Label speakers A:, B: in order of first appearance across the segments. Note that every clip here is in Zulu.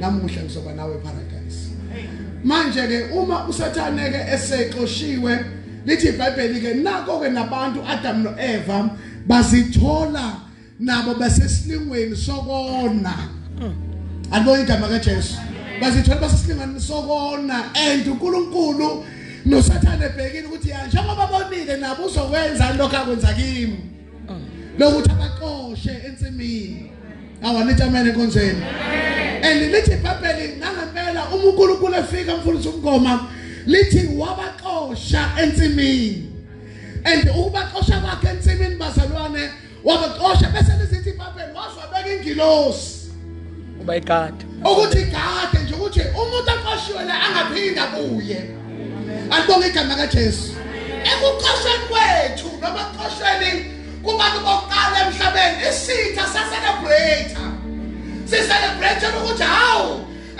A: Namuhla ngizoba nawe eParadise. Manje ke uma uSathane ke esexoshiwe, lithi iBhayibheli ke nako ke nabantu Adam noEva bazithola nabo basesilingweni sokona. Alibonge igama kaJesu. Bazithola basesilingweni sokona, and uNkulunkulu noSathane ebhekile ukuthi ya njengoba bonile nabo uzokwenza lokho akwenza kimi, lokuthi abaxoshe ensimini. Awanithi amen enkonzweni. And lithi iBhayibheli nangempela uma uNkulunkulu efika mfundisi umngoma, lithi wabaxosha ensimini. And ukubaxosha kwakhe ensimini, bazalwane, wabaxosha, bese lizithi iBhayibheli wazwabeka ingilosi
B: uba igade,
A: ukuthi igade nje ukuthi umuntu axoshiwe la angaphinda kuye. Alibonge igama kaJesu. Ekuxoshweni kwethu noma ekuxoshweni kubantu bokuqala emhlabeni, isitha sacelebrate, sicelebrate ukuthi hawu,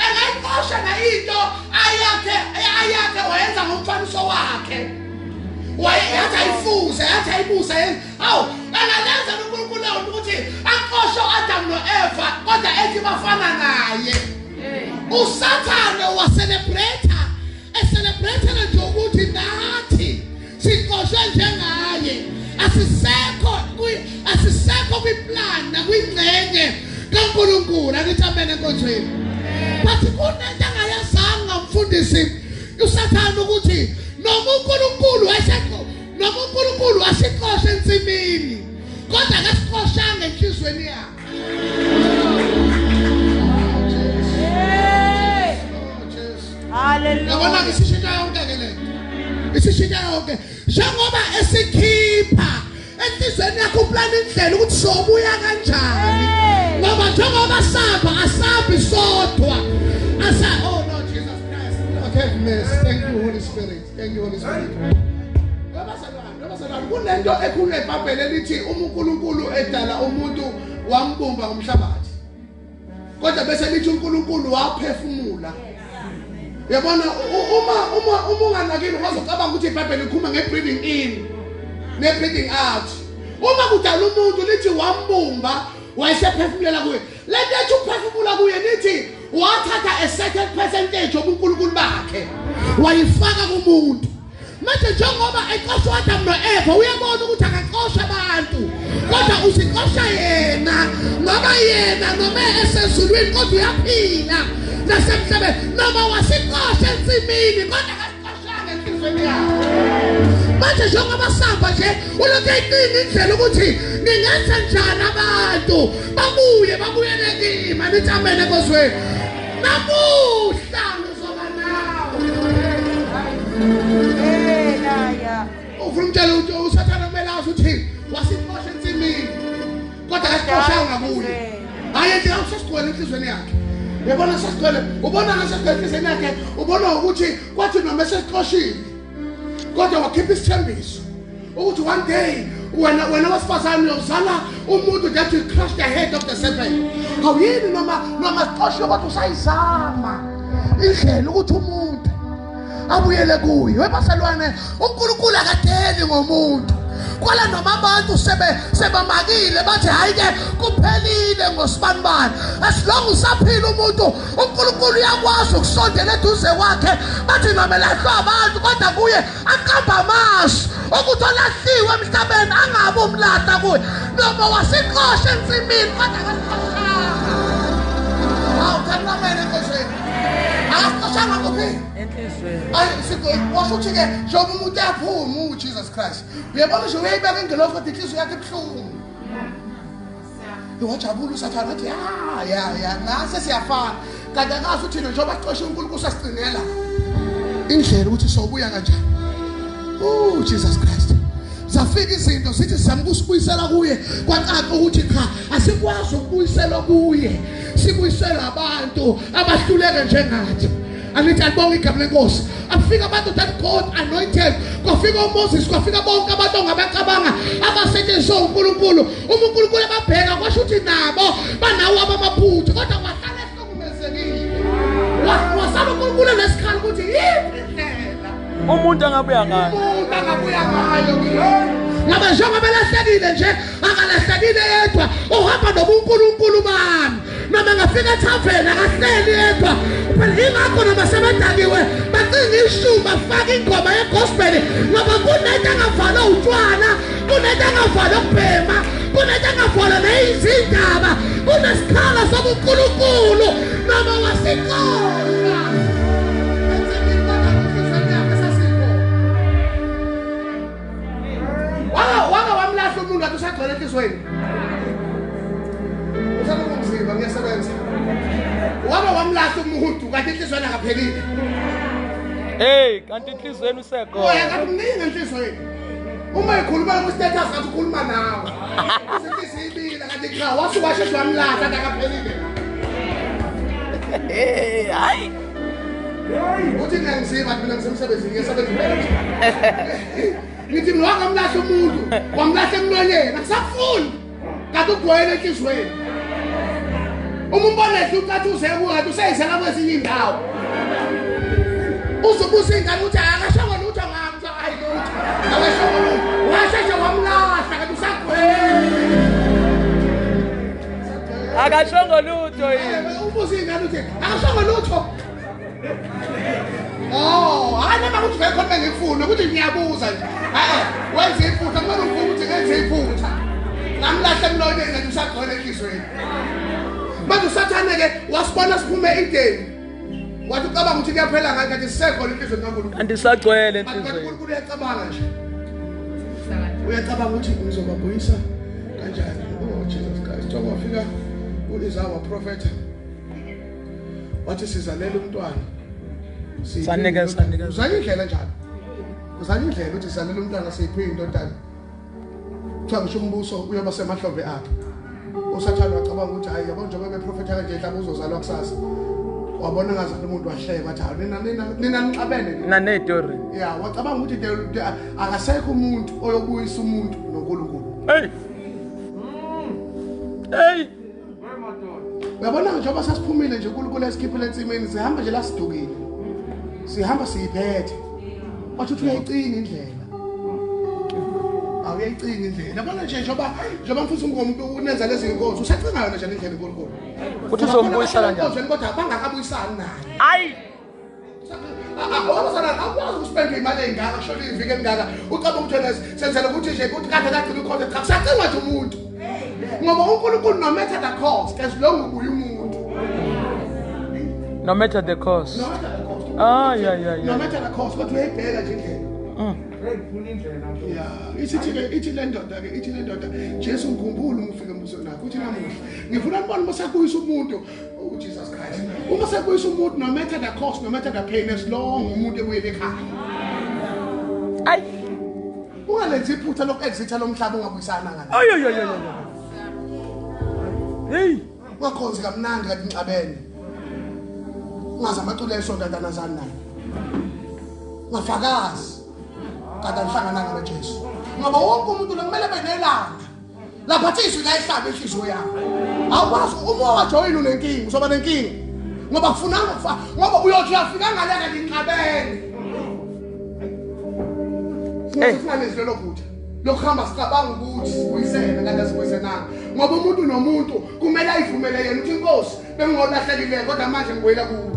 A: engayixosha na into ayakhe wayenza ngomfaniso wakhe, wayeyathi ayifuze, yathi ayibusa. Hawu, engalenza uNkulunkulu ukuthi axoshe uAdam noEva kodwa ethi bafana naye. USathane wacelebrate, ecelebrate nje ukuthi nathi sixoshwe njengaye, asisekho kwiplan nakwingxenye kaNkulunkulu. Akithi amen enkonzweni. But kunento angayazanga mfundisi uSathane, ukuthi noma uNkulunkulu wasixosha ensimini, kodwa akasixoshanga enhlizweni yakhe.
C: Hallelujah.
A: Yabona ke, isishintsha yonke ke lento, isishintsha yonke. Njengoba esikhipha enhlizweni yakho, uplana indlela ukuthi sobuya kanjani, ngoba njengoba samba asambi sodwa. Asa, oh no, Jesus Christ, Lord have mercy. Thank you, Holy Spirit. Thank you, Holy Spirit. Bazalwane, kunento ekhulunywa eBhayibheli elithi uma uNkulunkulu edala umuntu wambumba ngomhlabathi, kodwa bese lithi uNkulunkulu waphefumula. Uyabona, uma unganakile ungazocabanga ukuthi iBhayibheli likhuluma nge-breathing in ne-breathing out. Uma kudala umuntu lithi wambumba wayesephefumulela kuye. Lento ethi uphefumula kuye, lithi wathatha a certain percentage yobunkulunkulu bakhe wayifaka kumuntu. Manje njengoba exosha u-Adam no-Eva, uyabona ukuthi akaxosha abantu kodwa uzixosha yena, ngoba yena noma esezulwini kodwa uyaphila nasemhlabeni. Noma wasixosha ensimini, kodwa akasixoshanga enhliziyweni yakhe. Manje njengoba sihamba nje, ulokhu eyicinga indlela ukuthi ngingenza njani abantu babuye, babuyele kimi. Anithi amen enkonzweni. Namuhla ngizoba nawe.
C: Hey,
A: Ufuna umtshela ukuthi uSathane kumele azi ukuthi wasixosha ensimini kodwa akasixoshanga kuye. Hayi nje, awusesigcwele enhliziyweni yakhe. Uyabona, sesigcwele, ubona ngasesigcwele enhliziyweni yakhe, ubona ukuthi kwathi noma esesixoshile kodwa wakhipha isithembiso ukuthi one day wena wesifazane uyozala umuntu that will crush the head of the serpent. Awuyini noma sixoshiwe kodwa usayizama indlela ukuthi umuntu abuyele kuye. Webazalwane, uNkulunkulu akadeli ngomuntu. Kwala noma abantu sebamakile bathi hayi ke, kuphelile ngosibanibani, as long usaphila umuntu, uNkulunkulu uyakwazi ukusondela eduze kwakhe. Bathi noma elahlwa abantu, kodwa kuye aqamba amasu ukuthi olahliwe emhlabeni angabe umlahla kuye. Noma wasixosha ensimini, kodwa akasixoshanga. Hawu, thankamele enkosini, akasixoshanga kuphi?
B: Enhliziyweni.
A: Ayi, washo ukuthi-ke njengoba umuntu eyaphuma, uJesus Christ, uyabona nje, uyayibeka ingelosi kodwa inhliziyo yakhe ibuhlungu. Wajabula uSathane, wathi ya, nase siyafana. Kanti akazi ukuthi njengoba sixoshe, uNkulunkulu sasigcinela indlela ukuthi sobuya kanjani. Oh Jesus Christ. Zafika izinto sithi sizama ukusibuyisela kuye, kwacaca ukuthi cha, asikwazi ukubuyiselwa kuye, sibuyisela abantu abahluleke njengathi. Angithi alibonge igama lenkosi. Afika abantu that God anointed, kwafika uMoses, kwafika bonke abantu ongabacabanga abasetshenziswa uNkulunkulu. Uma uNkulunkulu ebabheka, kwasho ukuthi nabo banawo abamaphutha, kodwa wahlala ehlukumezekile. Wasala uNkulunkulu nesikhala ukuthi yiphi indlela
B: umuntu angabuya ngayo.
A: Umuntu angabuya ngayo kuyona, ngoba njengoba elahlekile nje, akalahlekile yedwa, uhamba nobunkulunkulu bami. Noma ngafika ethaveni, akahleli yedwa. Ingakho noma sebedakiwe bacinga ishumba bafaka ingoma yegospel, ngoba kunento engavalwa utshwala, kunento engavalwa ukubhema, kunento engavalwa neyizindaba, kunesikhala sobuNkulunkulu noma wasixosha. Waka wamlahla umuntu athi usagcwele enhliziyweni. Usalungumzimba ngiyasebenza. Waka wamlahla umuntu kanti enhliziyweni akaphelile.
B: Hey, kanti enhliziyweni usekhona.
A: Oya kanti mningi enhliziyweni. Uma ekhuluma ku status ngathi ukhuluma nawe. Usenhliziyweni ibila kanti cha wasuka washeshe wamlahla kanti akaphelile.
B: Hey, hayi.
A: Uthi ngiyangisiba mina ngisemsebenzini ngiyasebenza impela. Ngithi mina wakamlahla umuntu, wamlahla emlonyeni, akusafuni. Kanti ugcwele enhliziyweni. Uma umbona ehle ucathi uze kuwe kanti useyizela kwezinye indawo. Uzobuza ingane ukuthi akashongo lutho ngami, hayi lutho. Akashongo lutho. Washeshe wamlahla kanti usagcwele.
B: Akashongo lutho yini.
A: Ubuza ingane ukuthi akashongo lutho. Oh, hayi noma ukuthi vele khona ngikufuna ukuthi ngiyabuza nje. Wenze iphutha kumele uvume ukuthi ngenze iphutha. Ngamlahla emlonyeni kanti usagcwele enhliziyweni. Manje uSathane ke wasibona siphume eEdeni. Wathi ucabanga ukuthi kuyaphela ngathi kanti sisekhona enhliziyweni kaNkulunkulu.
B: Kanti sagcwele enhliziyweni.
A: uNkulunkulu uyacabanga nje. Uyacabanga ukuthi ngizobabuyisa kanjani. Oh Jesus Christ, wafika uIsaiah waprofetha. Wathi sizalela umntwana.
B: Sanikeza.
A: Uzanye indlela njalo. Uzanye indlela ukuthi sizalela umntwana siyiphi indodana. Kuthiwa ngisho umbuso uyoba semahlombe akhe. uSathane wacabanga ukuthi hayi yabo njengoba beprofetha kanje mhlawumbe uzozalwa kusasa. Wabona ngazana umuntu wahleka wathi hawu nina nixabene nina.
B: Nina nezitori.
A: Yeah, wacabanga ukuthi akasekho umuntu oyobuyisa umuntu noNkulunkulu.
B: Hey. Hey.
A: Uyabona njengoba sasiphumile nje uNkulunkulu esikhiphile ensimini sihamba nje la sidukile. Sihamba siyiphethe. Wathi uthi uyayicinga indlela. Awuyayicinga indlela. Yabona nje njengoba mfundisi umngoma unenza lezi inkonzo usacinga yona nje indlela uNkulunkulu.
B: Uthi uzombuyisa kanjani?
A: Kodwa bangakabuyisani naye.
B: Hayi.
A: Awuzana akwazi ukuspenda imali engaka kusho iviki elingaka. Ucabanga ukuthi wena senzela ukuthi nje ukuthi kade kagcina ikhonto cha kusacinga nje umuntu. Ngoba uNkulunkulu no matter the cost as long ubuya umuntu.
B: No matter the cost.
A: No matter the cost.
B: Ah yeah yeah yeah.
A: No matter the cost kodwa uyayibheka nje indlela. Yeah, ithi le ndoda ke ithi le ndoda Jesu ngikhumbule uma ufika embusweni wakho uthi namuhla ngifuna ukubona uma sekuyisa umuntu uJesus Christ uma sekuyisa umuntu no matter the cost no matter the pain as long umuntu ebuyele ekhaya.
B: Ay
A: ungalenzi iphutha loku-exita lomhlaba ungabuyisana ngalo.
B: Ay ay ay ay. Hey,
A: ungakhonzi kamnandi kanti nixabene. Ungaze amaculo esonto antanazani naye. Ungafakazi kanti anihlangananga noJesu. Ngoba wonke umuntu lo kumele benelanga. Lapha athi izwi layihlaba inhliziyo yakho. Awukwazi uma wajoyina unenkinga, uzoba nenkinga. Ngoba kufunanga ngoba uyothi uyafika ngale kanti nixabene.
B: Hey,
A: singalezi lelo phutha. Lokuhamba sicabanga ukuthi sibuyisene kanti asibuyisenanga. Ngoba umuntu nomuntu kumele ayivumele yena ukuthi inkosi bengingolahlekile kodwa manje ngibuyela kuwe.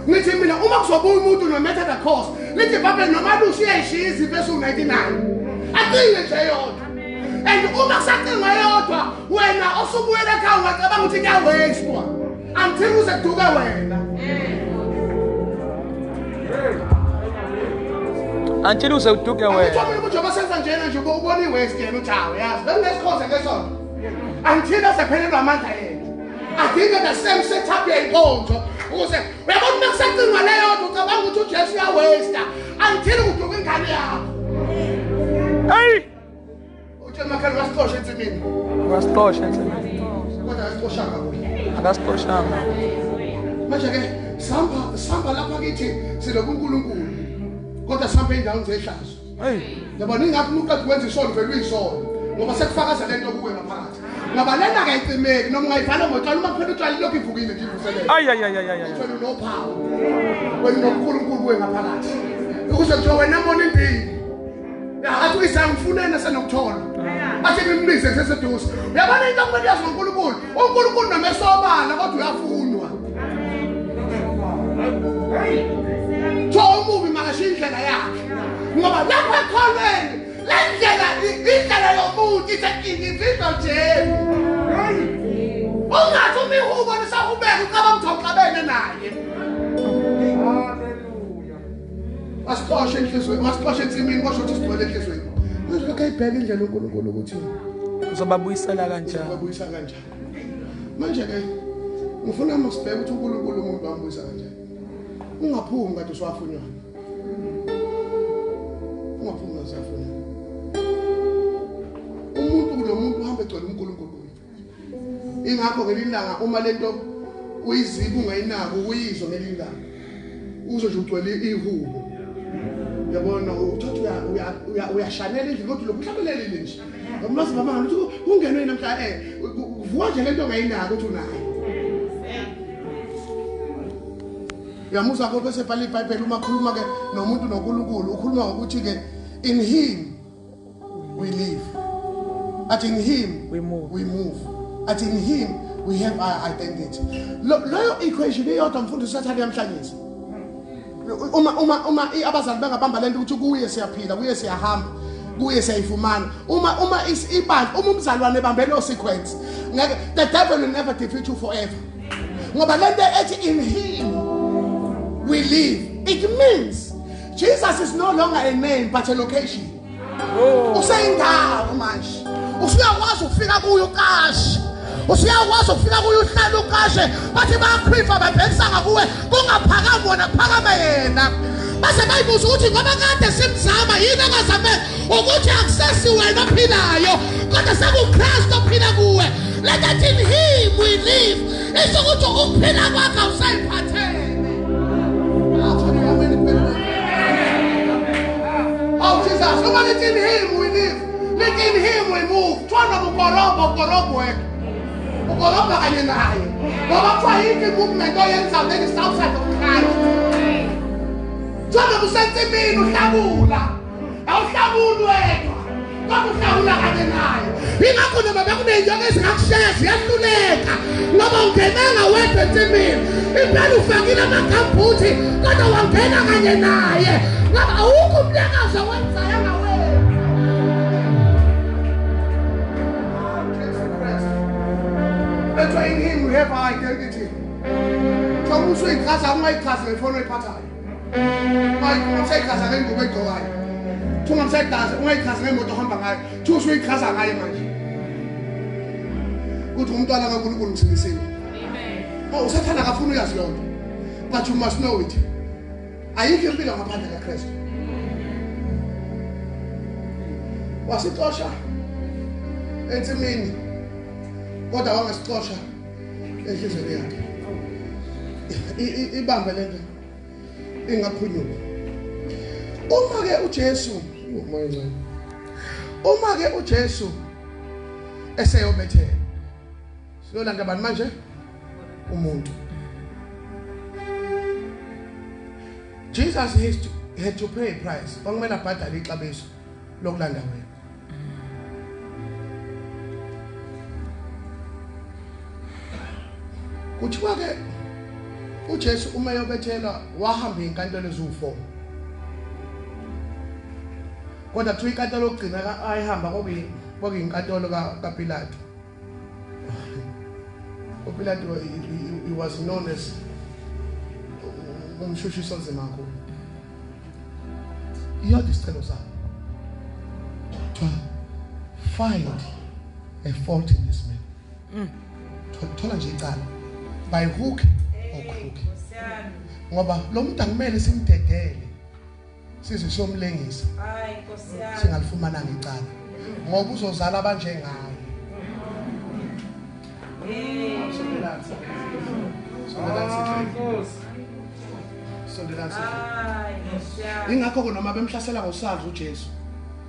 A: Ngithi mina uma kuzobuya umuntu no matter the cost, lithi iBhayibheli noma lusi uyayishiya izipho esu-99. Acinge nje yodwa. And uma kusacinga yodwa wena osubuyela ekhaya ungacabanga ukuthi kuyawastwa. Until uze kuduke wena.
B: Until uze uduke wena.
A: Angitho mina ukuthi njengoba senza njena nje ubona i-waste yena uthi hawu yazi benginesikhonze ngesonto. Until asephelelwa amandla yena. Adinge the same setup yenkonzo. Ukuze uyabona uma kusacingwa leyo nto ucabanga ukuthi uJesu uyawasta until kuduka ingane yakho.
B: Hey!
A: Uthi emakhaya wasixosha ensimini.
B: Wasixosha ensimini.
A: Kodwa akasixoshanga kuhle.
B: Akasixoshanga.
A: Manje ke sihamba lapha kithi silokuNkulunkulu. Kodwa sihamba endaweni zehlazo.
B: Hey!
A: Yabona ingakho umuntu wenza isono vele uyisono. Ngoba sekufakaza lento kuwe ngaphakathi. Ngoba lena akayicimeki noma ungayivala ngotshwala uma kuphela utshwala lokhu ivukile nje ivuselele.
B: Ay ay ay ay ay.
A: Wena unophawu. Wena unoNkulunkulu kuwe ngaphakathi. Ukuze kuthiwa wena mona impilo. Athi uyisangifuna senokuthola. Athi ngimbize seseduze. Uyabona into okumele uyazi ngoNkulunkulu. uNkulunkulu noma esobala kodwa uyafunwa. Ngoba lapha ekholweni le ndlela indlela yomuntu it's an individual journey. Ungathi uma ihubo lisahubeka ucabanga ukuthi awuxabene naye.
B: Hallelujah.
A: Wasixosha enhliziyweni, wasixosha ensimini, kwasho ukuthi sigcwele enhliziyweni. Manje lokho ayibheka indlela uNkulunkulu ukuthi
B: uzobabuyisela kanjani.
A: Uzobabuyisa kanjani. Manje ke ngifuna masibheke ukuthi uNkulunkulu umuntu wambuyisa kanjani. Ungaphumi kade usafunywa. Ungaphumi usafunywa. Umuntu kunomuntu uhamba egcwele uNkulunkulu. Ingakho ngelinye ilanga uma lento uyiziba ungayinaki uyizwa ngelinye ilanga uze nje ugcwele ihubo. Yabona uthatha uyashanela endlini kodwa lokhu uhlabelelile nje. Ngomlazi baba ngathi ungenwe namhla kuvuka nje lento ongayinaki ukuthi unayo. Uyamuzwa kodwa bese bhala iBhayibheli uma khuluma ke nomuntu noNkulunkulu ukhuluma ngokuthi ke in him we live. At in him
B: we move.
A: We move. At in him we have our identity. Leyo equation iyodwa mfundisi uSathane yamhlanyisa. Uma abazali bengabamba lento ukuthi kuye siyaphila, kuye siyahamba, kuye siyayifumana. Uma ibandla, uma umzalwane ebambe lo sequence, ngeke the devil will never defeat you forever. Ngoba lento ethi in him we live. It means Jesus is no longer a name but a location. Useyindawo manje. Usuyakwazi ukufika kuyo uqashe. Usuyakwazi ukufika kuyo uhlale uqashe. Bathi bayakhwifa babhekisa ngakuwe kungaphakami wona phakame yena. Base bayibuza ukuthi ngoba kade simzama yini angazame ukuthi akusesi wena ophilayo kodwa sekuKristu ophila kuwe. Let that in him we live. Isho ukuthi ukuphila kwakho awusayiphathele. Oh Jesus, nobody in him we live. Let in him we move. Twana bukorobo bukorobo ukorobo kanye naye. Ngoba kuthiwa yikho i-movement oyenzayo that is outside of Christ. Twana busensimini uhlakula. Awuhlakuli wedwa. Kodwa uhlakula kanye naye. Ingakho noma bekuney'nyoka ezingakushaya ziyahluleka. Ngoba ungenanga wedwa ensimini. Impela ufakile amagambhuthi kodwa wangena kanye naye. Ngoba awukho umnyakazo owenzayo ngawena. That's why in him we have our identity. Xa usuyichaza ungayichazi ngefoni oyiphathayo. Ungasayichaza ngengubo oyigqokayo. Ungasayichaza ungayichazi ngemoto ohamba ngayo. Thi usuyichaza ngaye manje. Uthi umntwana kaNkulunkulu msindisiwe.
C: Amen.
A: Oh uSathane akafuni uyazi loo nto. But you must know it. Ayikho impilo ngaphandle kaKristu. Wasixosha ensimini kodwa wangasixosha enhliziyweni yakhe. Ibambe lento ingaphunyuka. Uma ke uJesu umoya ongcwele. Uma ke uJesu eseyobethela. Siyolanda bani manje? Umuntu. Jesus had to pay a price. Kwakumele abhadale ixabiso lokulanda wena. Kuthiwa ke uJesu uma eyobethelwa wahamba izinkantolo eziwu4. Kodwa kuthiwa inkantolo yokugcina ayihamba kwakuyinkantolo kaPilato. uPilato he was known as umshushisi onzima kakhulu. Iyodwa isicelo sakhe. To find a fault in this man. Thola nje icala by hook or crook. Ngoba lo muntu akumele simdedele size siyomlengisa.
C: Hayi Nkosi yami.
A: Singalifumananga icala. Ngoba uzozala abanjengaye. Ingakho ke noma bemhlasela ngosazi uJesu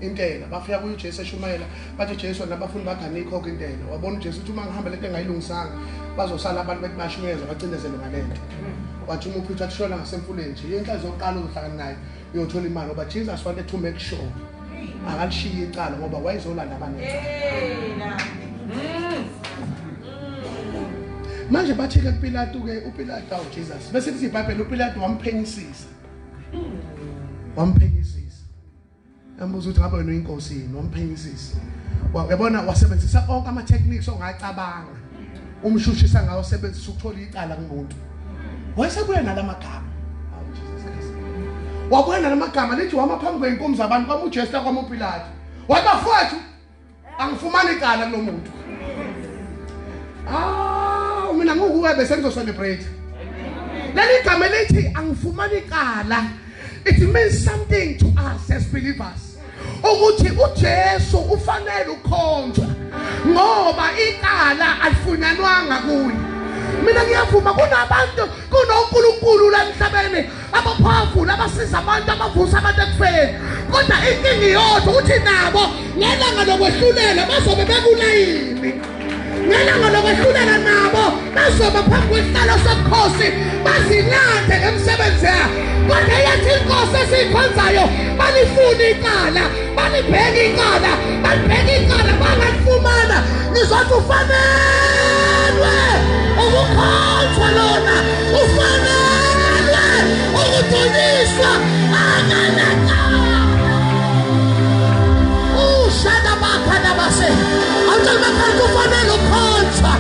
A: intela bafika kuye uJesu eshumayela bathi Jesu nabafundi bakhe anikhokha intela. Wabona uJesu ukuthi uma ngihamba lento engayilungisanga bazosala abantu bethi bashumayeza bacindezele ngalento. Wathi uma uPeter athishona ngasemfuleni nje inhla zokuqala uzohlangana naye uyothola imali ngoba Jesus wanted to make sure akalishiyi icala ngoba wayezolanda abanecala. Manje bathi ke kuPilato ke uPilato awu Jesus bese lithi iBhayibheli uPilato wamphenyisisa. Wamphenyisisa. Embuza ukuthi ngabe wena uyinkosi yini, wamphenyisisa. Uyabona wasebenzisa onke ama techniques ongacabanga. Umshushisa ngawo sebenzisa ukuthola icala kumuntu. Wayesebuya nalamagama. Oh Jesus Christ. Wabuya nalamagama lithi wama phambi kweinkomo zabantu kwamuJesu kwamuPilato. Wathi bafowethu angifumani icala kulomuntu. Ah, mina ngukuwe bese ngizocelebrate. Leli gama lithi angifumani icala. It means something to us as believers. Ukuthi uJesu ufanele ukukhonzwa ngoba icala alifunyanwanga kuye. Mina ngiyavuma kunabantu kunoNkulunkulu la emhlabeni abapowerful abasiza abantu abavusa abantu ekufeni, kodwa inkinga iyodwa ukuthi nabo ngelanga lokwehlulela bazobe bekulayini. Ngelanga lokwehlulela nabo bazoba phambi kwesihlalo sobukhosi bazilande ngemisebenzi yabo. Kodwa yathi inkosi esiyikhonzayo balifuna icala, balibheka icala, balibheka icala bangalifumana. Ngizothi ufanelwe ukukhonzwa lona, ufanelwe ukudunyiswa akanacala. Ushada bakha nabase awutshela bakha ufanele ukukhonzwa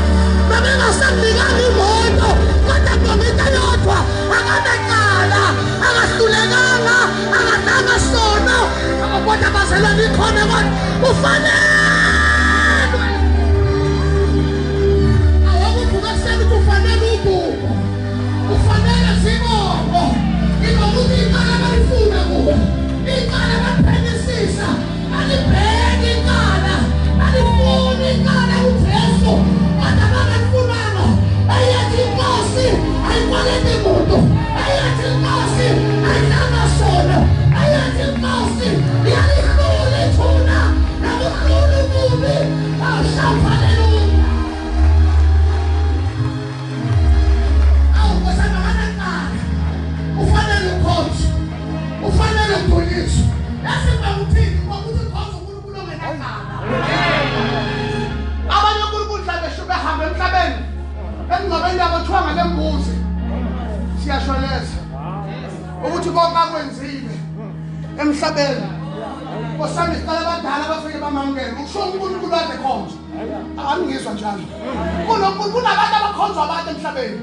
A: noma engasakunikanga imoto kodwa kubonga into eyodwa, akanacala, akahlulekanga, akadlanga sono. Kodwa bazalwane ikhona kodwa ufanelwe. Awukuvuka ekuseni ukuthi ufanele udumo, ufanele sibongo. Ingokuthi icala balifuna kuwe, icala baliphenyisisa, balibheka icala, balifuna icala kuJesu, kodwa bangalifunanga. Eyethi inkosi ayikweleti muntu, eyethi inkosi ayidlanga sono, eyethi inkosi iyalihlula ithuna nakuhlula ububi. Oh, shout hallelujah. Awu nkosana akanacala, ufanele ukhonzwe, ufanele ukudunyiswa. Yazi ukuthini? Ngokuthi ukhonza uNkulunkulu ongenacala. Abanye uNkulunkulu mhla besho behamba emhlabeni emngcwabeni yabo kuthiwa ngale mbuzi siyashweleza ukuthi konke akwenzile emhlabeni. Nkosami siqala abadala bafike bamamukele ukusho uNkulunkulu ade khonzwa. Angingizwa njalo. Kunabantu abakhonzwa abantu emhlabeni,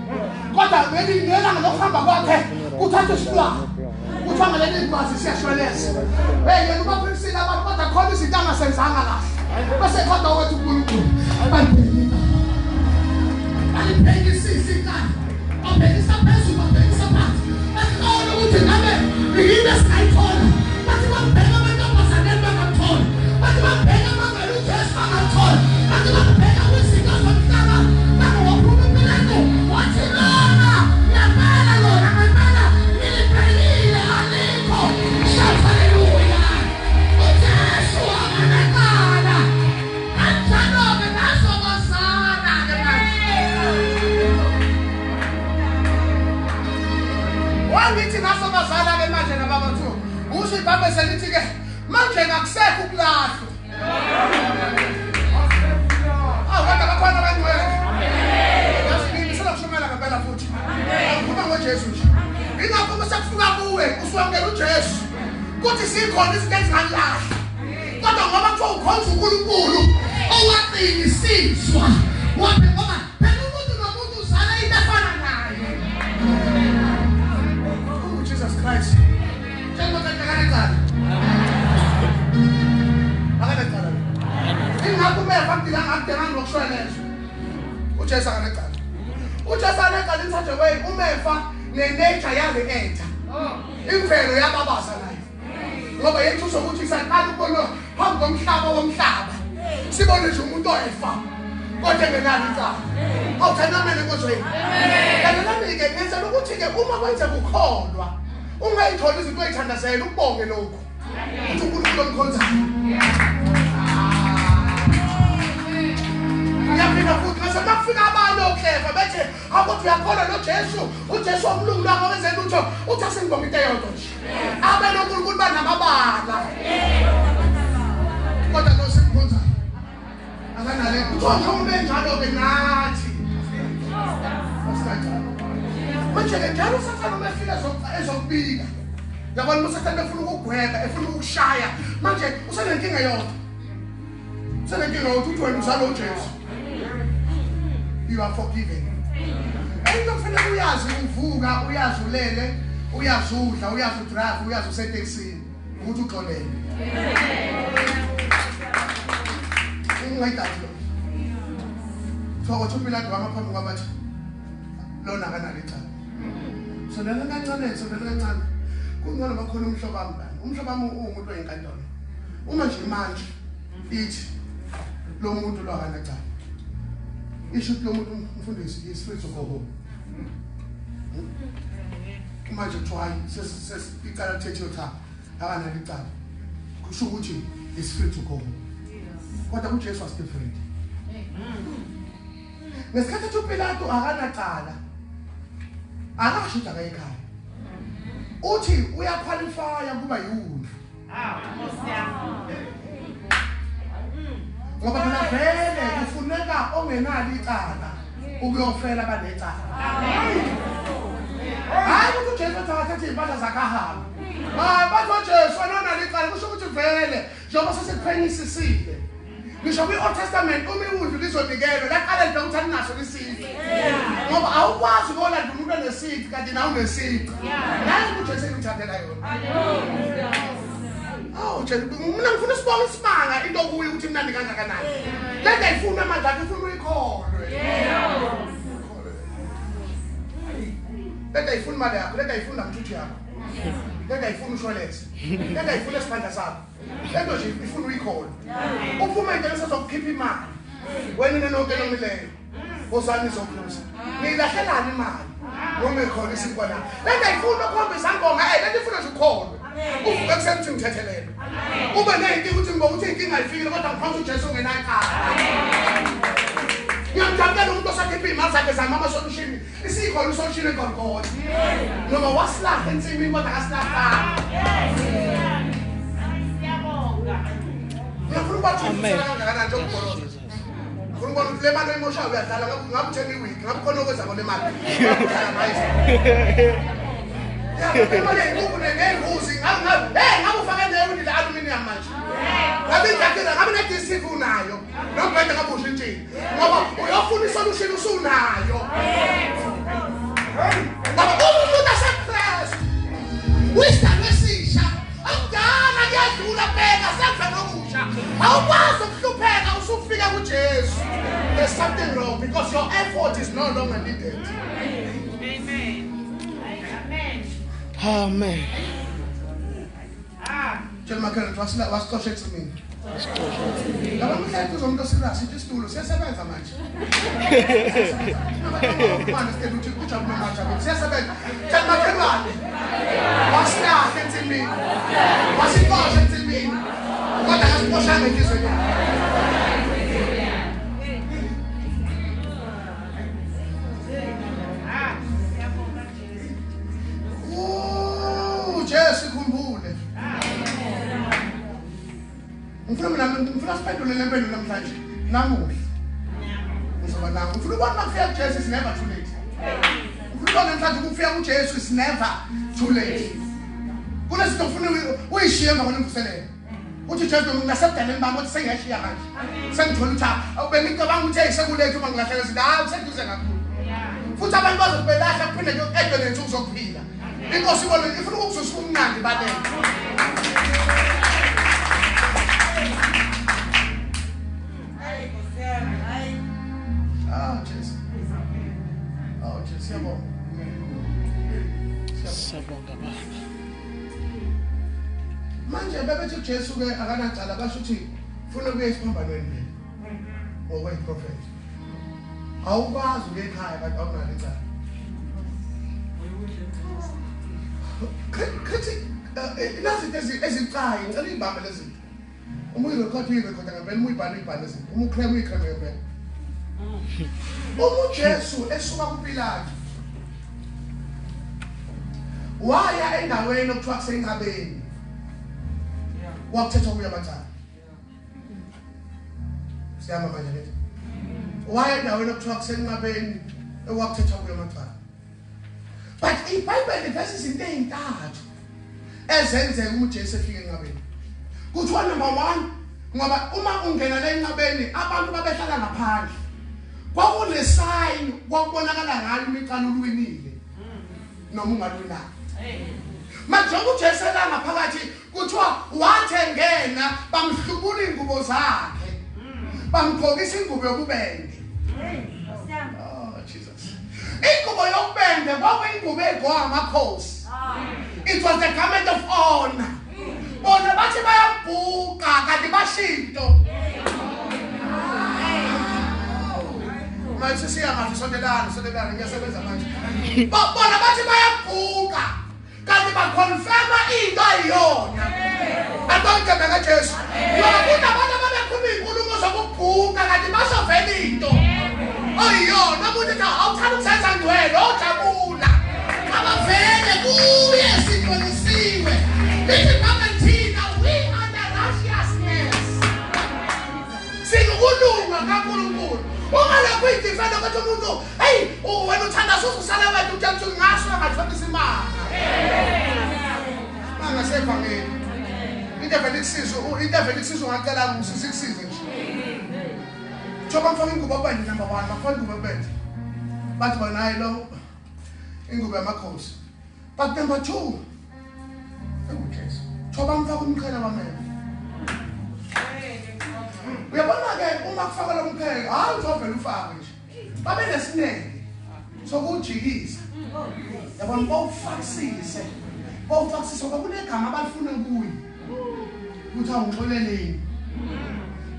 A: kodwa ngelanga lokuhamba kwakhe kuthathwa isilwane kuthiwa ngaleli gwazi siyashweleza. Hey, yena ubaphilisile abantu kodwa khona izinto angasenzanga kahle. Bese kodwa wethu uNkulunkulu balibheka, balibhekisisa icala, babhekisa phezulu, babhekisa phansi, bahlola ukuthi ngabe yini esingayithola. Bathi bambheka amantombazaneni bangamthola, bathi bambheka amangane uJesu bangamthola, bathi bambheka kwizinto zomhlaba bangowaphuma uPilato wathi lona ngempela, lona ngempela ngilibhekile alikho. Shout hallelujah. uJesu akanacala. Kanjalo-ke nasobazana-ke manje. Wangithi nasobazana-ke manje nababa thu usho ibhambe selithi-ke manje ngakusekho ukulahlwa. Awu kodwa bakhona abangcwele. Yazi ngimisela kushumayela ngempela futhi. Angikhuluma ngoJesu nje. Ingakho uma sekufika kuwe usuwamukela uJesu kuthi sikhona izinto ezingalahla, kodwa ngoba kuthiwa ukhonza uNkulunkulu owaqinisiswa wabe, ngoba phela umuntu nomuntu uzala into efana naye. Oh Jesus Christ. Tshela ukuthi akanacala, akanacala. Ingakho umefa akudinganga akudinganga nokushwelezwa. uJesu akanacala, uJesu akanacala in such a way umefa ne-nature yale-enter imvelo yababaza nayo, ngoba yethu ukuthi saqala ukubona phambi komhlaba womhlaba sibone nje umuntu oyefa kodwa engenalo icala. Awuthanamele enkonzweni. Lalelani-ke ngenzela ukuthi-ke uma kwenzeka ukholwa ungayitholi izinto oyithandazela ukubonge lokhu ukuthi uNkulunkulu omkhonzayo. Ngiyaphinda futhi ngase makufika abantu oklefa bethi akuthi uyakholwa lo Jesu, uJesu womlungu lwakho wenze lutho, uthi asengibonga into eyodwa nje. Abe noNkulunkulu banamabala. Kodwa lo simkhonzayo akanale. Kuthiwa njengoba benjalo-ke nathi asinacala. Manje-ke njalo uSathane uma efika ezokubika Yabona uSathane efuna ukugweba, efuna ukukushaya. Manje usenenkinga yodwa. Usenenkinga yodwa uthi wena uzalo uJesu. You are forgiven. Into kufanele uyazi uvuka, uyazi ulele, uyazi udla, uyazi udrive, uyazi usetekisini ukuthi uxolele. Ungayidadi lo. Thoko uPilato wama phambi kwabathi lona akanalo icala. Sondela kancane, sondela kancane. Kungcono bakhona umhlobo wami lana. Umhlobo wami uwumuntu oyinkantolo. Uma nje manje ithi lo muntu lo akanacala. Isho ukuthi lo muntu umfundisi is free to go home. Manje kuthiwa hayi icala lithethiwe, cha akanalo icala. Kusho ukuthi is free to go home. Kodwa uJesu was different. Ngesikhathi ethi uPilato akanacala, akasho ukuthi akayekhaya. Uthi uyaqualifya kuba yiwundlu. Ngoba phela vele kufuneka ongenalo icala ukuyofela abanecala. Hayi ukuthi uJesu uthi akathathe iy'mpahla zakhe ahambe. Hayi bathi uJesu wena onalo icala, kusho ukuthi vele njengoba sesiphenyisisile. Ngisho kwi-Old Testament uma iwundlu lizonikelwa laqala libheka ukuthi alinaso lisici. Ngoba awukwazi ukolanda umuntu onesici kanti nawe unesici. Nazi uJesu engithandela yona. Awu Jesu, mina ngifuna sibonge isimanga into kuyo ukuthi imnandi kangakanani. Le nto ayifuni amandla akhe, ifuna uyikholwe. Le nto ayifuni imali yakho, le nto ayifuni namthuthu yakho. Le nto ayifuni ushwalense. Le nto ayifuni esiphandla sakho. Le nto nje ifuna uyikholwe. Uphume into esezokukhipha imali. Wena nonke nomileyo. Wozani nizokhuza. Niyilahlelani imali? Noma ikhona isinkwa la. Le nto ayifuni ukuhambisa ngoma, le nto ifuna nje ukholwe. Uvuke ekuseni uthi ngithethelelwe. Ube ney'nkinga ukuthi ngibonga ukuthi iy'nkinga ayifikile kodwa ngikhonza uJesu ongenacala. Ngiyamjabulela umuntu osakhipha iy'mali zakhe zama ama-solution. Isikhona isolution eGolgotha. Noma wasilahla ensimini kodwa akasilahlanga. Ngiyafuna ukubathi kangakanani nje ukugoloza. Ngifuna ukubona ukuthi le mali oyimoshayo uyadlala, ngabe uthenga iwigi, ngabe khona okwenza ngale mali. Udlala ngayo. Imali yenkukhu ney'mbuzi, ngabe ufake newindi le-aluminium manje. Ngabe injakela, ngabe ne-DStv unayo. Nombhede ngabe ushintshile. Ngoba uyofuna isolution usunayo. Ngoba uma umuntu aseKristu, uyisidalwa esisha, akudala kuyadlula, bheka senza nokusha. Awukwazi ukuhlupheka usufika kuJesu. There's something wrong because your effort is no longer needed.
C: Amen.
B: Amen.
A: Tshela makhelwane ukuthi wasixosha ensimini. Laba mhlawumbe uzomuntu oserious ithi isitulo siyasebenza manje. Manje sicela ukuthi ujabule manje siyasebenza. Tshela makhelwane wasilahla ensimini. Wasixosha ensimini. Kodwa akasixoshanga enhliziyweni yakhe. Jesu khumbule. Ngifuna mina ngifuna siphendule le mpendulo namhlanje. Namuhla. Ngizoba nawe. Ngifuna ukubona makufika kuJesu is never too late. Ngifuna ukubona namhlanje ukufika kuJesu is never too late. Kunezinto ufuna uyishiye emva kwemvuselelo. Uthi Jesu mina nasebudaleni bami uthi sengiyashiya manje. Sengithola ukuthi bengicabanga ukuthi hey sekulethe uma ngilahleka izinto. Hayi kuseduze kakhulu. Futhi abantu bazokubelahla kuphinde kuyoqedwe nensuku zokuphila. Inkosi ibona ifuna ukukuzwisa umnandi balele. Ah Jesu. Oh Jesu siyabonga.
B: Siyabonga baba.
A: Manje bebethi uJesu ke akanacala basho ukuthi ufuna ukuya esiphambanweni vele. Ngokweprofeti. Awukwazi ukuya ekhaya kanti awunalo icala. Krithi nazi izinto ezicayi ngicela uyibambe lezi zinto. Uma uyirekhodi uyirekhoda ngempela, uma uyibhala uyibhala lezi zinto, uma uclaim uyikleme ngempela. Uma uJesu esuka kuPilato waya endaweni okuthiwa kusenqabeni, wakuthethwa kuyo amacala. Siyahamba manje lethi. Waya endaweni okuthiwa kusenqabeni ekwakuthethwa kuyo amacala. But iBhayibheli liveza izinto ey'ntathu Ezenzeka uma uJesu efika enqabeni. Kuthiwa number 1 ngoba uma ungena le enqabeni abantu babehlala ngaphandle. Kwakunesign kwakubonakala ngayo imicala ulwinile noma ungalwinanga. Manje uJesu ela ngaphakathi kuthiwa wathengena bamhlubula ingubo zakhe. Bamgqokisa ingubo yobubende. Oh Jesus. Ingubo yobubende kwakuyingubo egqokwa amakhosi. It was the garment of honor. Bona bathi bayabhuqa kanti bashinto. Manje siyamahle sondelana sondelana ngiyasebenza manje. Bona bathi bayabhuqa kanti baconfirma into ayiyona. Abonke bekaJesu. Ngoba kunabantu ababekhuluma izinkulumo zokubhuqa kanti basovela into. Oyiyona umuntu ethi awuthanda ukusenza ngcwele ojabula. Abavele kuye singcwelisiwe. Lithi thina we are the righteousness. Sinokulunga kaNkulunkulu. Ungalokhu uyidefenda ukuthi umuntu hey wena uthanda usala wena utshela ukuthi ngasho ngathola imali. Mangasevangeli. Into evele ikusize, into evele ikusize ungacela ngusisi ikusize nje. Thoba mfaka ingubo obende number 1, bafaka ingubo obende. Bathi bona hayi lo ingubo yamakhosi. But number 2 uJesu. Thoba mfaka umqhele wameva. Uyabona ke uma kufaka lo mqhele, hayi uzovela ufake nje. Babe nesineke sokujikisa. Yabona bawufakisise. Bawufakisise ngoba kunegama abalifuna kuye. Kuthi awungixoleleni.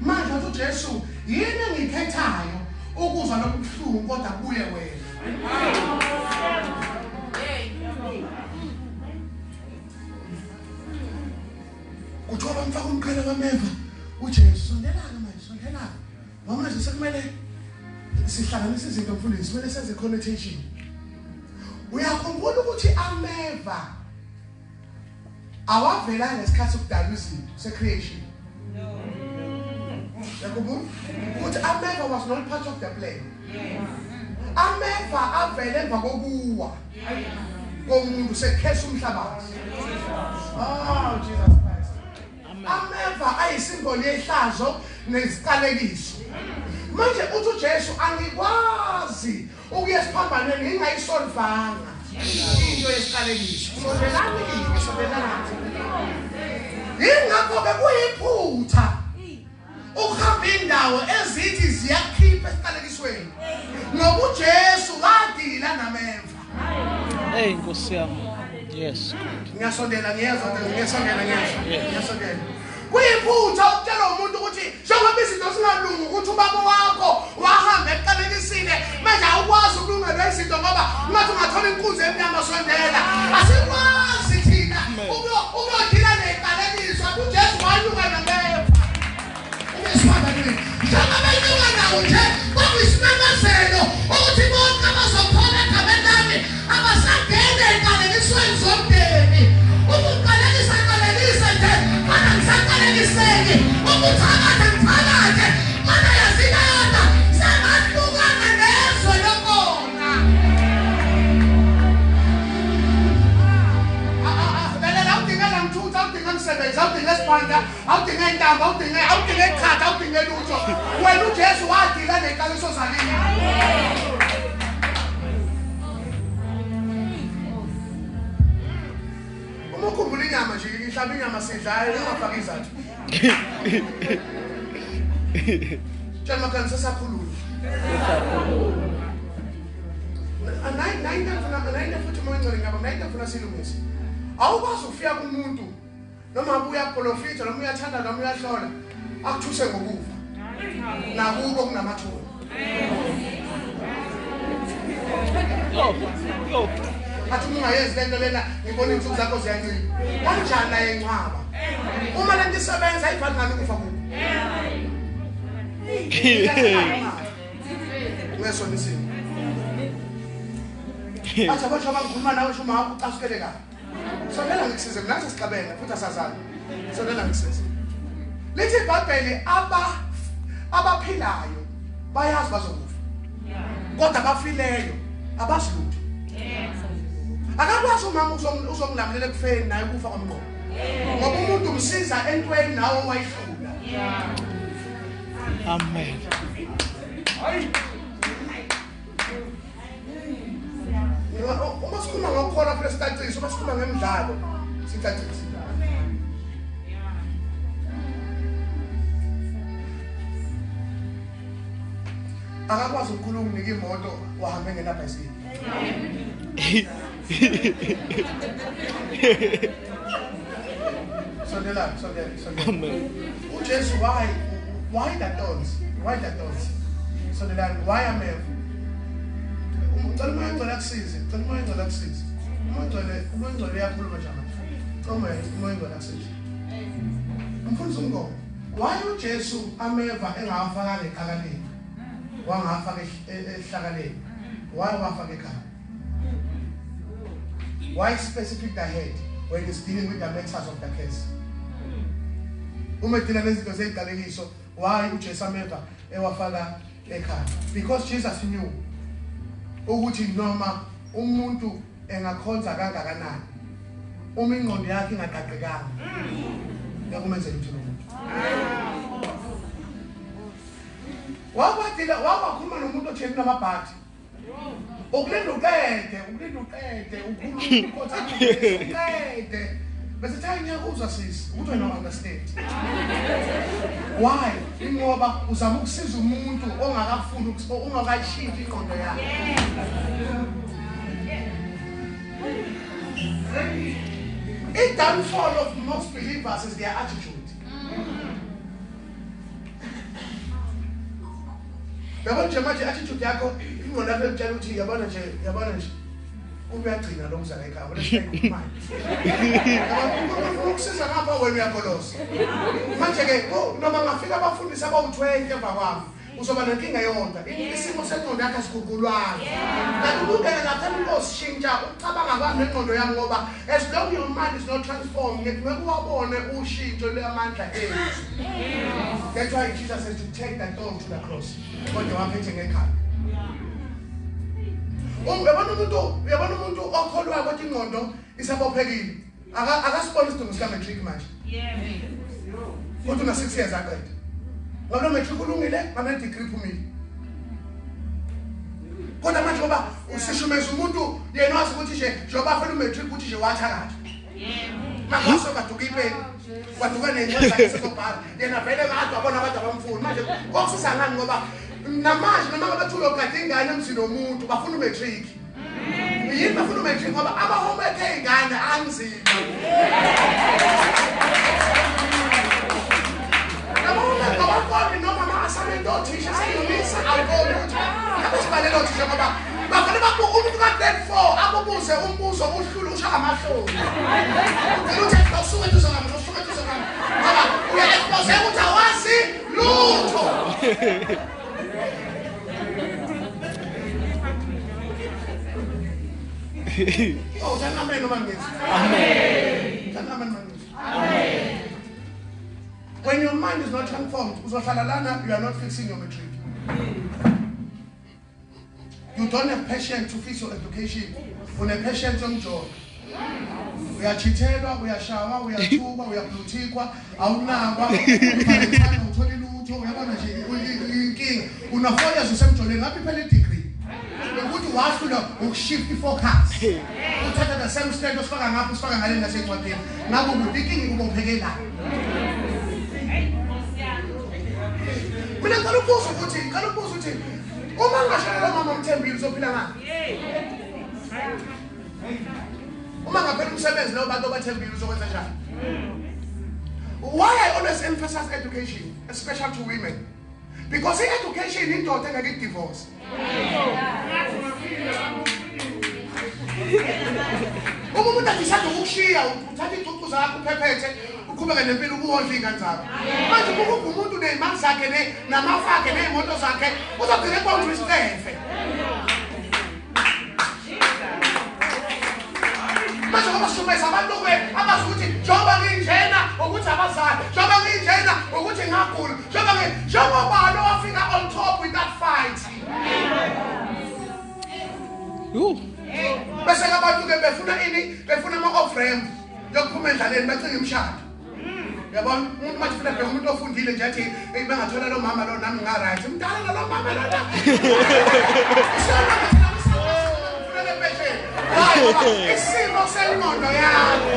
A: Manje uthi uJesu yini engikhethayo ukuzwa lobuhlungu kodwa kuye wena. Kuthiwa bamfaka umqhele wameva uJesu sondelana manje sondelana. Ngoba manje sekumele sihlanganise izinto mfundisi, kumele senze connotation. Uyakhumbula ukuthi ameva awavelanga ngesikhathi sokudalwa izinto se-creation. Uyakhumbula ukuthi ameva was not part of the plan. Ameva avele emva kokuwa komuntu sekhesa umhlabathi. Oh Jesus Christ. Ameva ayisimboli yehlazo neziqalekiso. Manje uthi uJesu angikwazi ukuya esiphambanweni ngingayisolvanga into yesiqalekiso. Sondelani kimi, sondelani. Ingakho ke kuyiphutha ukuhamba indawo ezithi ziyakhipha esiqalekisweni. Ngoba uJesu wadila nameva.
B: Hey Nkosi yami. Yes.
A: Ngiyasondela ngiyezwa, ngiyasondela ngiyezwa. Ngiyasondela. Kuyiphutha ukutshela umuntu ukuthi njengoba izinto zingalungi ukuthi ubaba wakho wahamba eqalekisile manje awukwazi ukulungelwa izinto ngoba ungathi ungathola inkunzi emnyama sondela. Asikwazi thina ukuyodila neqalekiso. UJesu wanyuka nameva. Njengoba enyuka nawo nje kwakuyisimemezelo ukuthi bonke abazokholwa egameni lami abasangene eqalekisweni zomndeni. Ukuqalekisa qalekisa nje kodwa ngisaqalekiseki. Ukuthakatha ngithakathe kodwa yazina yodwa sengahlukana nezwe lokona. Lalela awudinge lamthutha, awudinge msebenzi, awudinge sibanda, awudinge intambo, awudinge iqhatha, awudinge lutho. Wena uJesu wadila neqaliso zakini. Uma ukhumbula inyama nje, ihlaba inyama sidlayo ungafaki izathu. Tshela makani sesakhulula. Nayinto futhi uma ingcwele ngaba nayinto ngifuna silungise. Awukwazi ukufika kumuntu noma ngabe uyaprofitha noma uyathanda noma uyahlola akuthuse ngokufa. Nakubo kunamathuba. Athi uma ungayenzi lento lena ngibona insuku zakho ziyancipha. Kanjani naye encwaba? Uma lento isebenza ayifani ngani ukufa kubo. Ungesona isimo. Athi abantu abangikhuluma nawe ngisho uma ucasukele kabi. Sondela ngikusize mina sesixabene futhi asazana. Sondela ngikusize. Lithi iBhayibheli abaphilayo bayazi bazokufa. Kodwa abafileyo abazi lutho. Akakwazi umama uzongilamulela ekufeni naye kufa kwamqondo. Ngoba umuntu umsiza entweni nawe wayihlula.
B: Amen.
A: Uma sikhuluma ngokukholwa phela sicacise, uma sikhuluma ngemidlalo sicacise. Akakwazi ukukhuluma ukunike imoto wahambe ngenabhayisikili. Sondela, sondela, sondela. UJesu why the thorns? Why the thorns? Sondela, why ameva? Ucela umoya ongcwele akusize, ucela umoya ongcwele akusize. Umoya ongcwele uyakhuluma nje manje. Ucela umoya ongcwele akusize. Mfundisi umngoma, why uJesu ameva engawafakanga eqhakaleni? Wangafaka ehlakaleni. Why wafaka ekhaya? Why specific the head when he's dealing with the matters of the case? Uma edila nezinto zeziqalekiso, why uJesu ameva ewafaka ekhaya? Because Jesus knew ukuthi noma umuntu engakhonza kangakanani uma ingqondo yakhe ingaqaqekanga yakumenzela lutho lomuntu. Wakwadila wakhuluma nomuntu otheni namabhathi. Ukulinda uqede, ukulinda uqede, ukhuluma ukhotha uqede. Bese thi ngiyakuzwa sisi, ukuthi wena understand. Why? Ingoba uzama ukusiza umuntu ongakafuni ungakayishintshi ingqondo yakhe. The downfall of most believers is their attitude. Yabona nje manje attitude yakho ingqondo yakho ekutshela ukuthi yabona nje uyagcina lo mzala ekhaya wena manje. Yabona ukusiza ngapha wena uyagolosa. Manje ke noma ngafika abafundisi abawu20 emva kwami uzoba nenkinga eyodwa. Isimo sengqondo yakho asiguqulwanga. Kanti ubungena lapha inkosishintsha ucabanga kwami nengqondo yami ngoba as long your mind is not transformed ngeke uwabone ushintsho lwamandla ethu. That's why Jesus says to take that thorn to the cross. Kodwa waphethe ngekhanda. Uyabona umuntu okholwa ukuthi ingqondo isabophekile. Akasibona isidingo sika matric manje. Yebo. Kodwa una 6 years aqeda. Ngabe matric ulungile, ngabe degree phumile. Kodwa manje ngoba usishumeza umuntu yena wazi ukuthi nje njengoba afela umatric ukuthi nje wathakatha. Yebo. Manje baduka ipeni. Waduka nencwadi zakhe sezobhala. Yena vele kade wabona abantu abamfuni. Manje kokusiza ngani ngoba namanje noma ngabe uthi uyogada ingane emzini womuntu bafuna umatric. Yini bafuna umatric ngoba ama-homework ey'ngane anzima. Abaqondi noma ama-assignment othisha seyilungisa awuboni ukuthi ngabe sibhalele othisha ngoba bavele babuka umuntu ka-grade 4 akubuze umbuzo uhlule usho amahloni. Ugcina uthi usuke eduze ngami, usuke eduze ngami ngoba uya-expose ukuthi awazi lutho. Oh, amen noma ngizwe.
B: Amen.
A: Amen noma ngizwe. Amen. When your mind is not transformed, uzohlala lana, you are not fixing your matric. You don't have patience to fix your education. Une patience yomjovo. Uyachithelwa, uyashawa, uyathukwa, uyabluthikwa, awunakwa, utholi lutho, uyabona nje inkinga. Una 4 years usemjolweni, ngaphi phela i-degree. Ukuthi wahlula ukushift i-focus. Uthatha the same stand osifaka ngapha usifaka ngale ngasencwadini. Ngakho ukuthi inkinga ubophekela. Mina ngicela ukubuza ukuthi uma ngashonelwa mama Mthembile uzophila ngani? Uma ngaphela umsebenzi lawo bantu abathembile uzokwenza njani? Why I always emphasize education, especially to women? Because education indoda engeke idivorce. Uma umuntu adecide ukushiya uthatha izicucu zakho uphephethe uqhubeke nempilo ukuwondla iy'ngane zakho. Manje uma umuntu ney'mali zakhe namafa akhe ney'moto zakhe uzogcina ekubona isicefe. Manje ngoba sishumeza abantu-ke abazi ukuthi njengoba nginjena ukuthi abazali, njengoba nginjena ukuthi ngagula, njengoba lo wafika on top with that fight.
B: Ooh.
A: Bese abantu ke befuna ini? Befuna ama off ramp yokuphuma endlaleni bacinga imishado. Yabona umuntu manje ufuna bheka umuntu ofundile nje athi hey bengathola lo mama lo nami nga right. Umdala lo mama lo la. Isimo sengqondo yakho.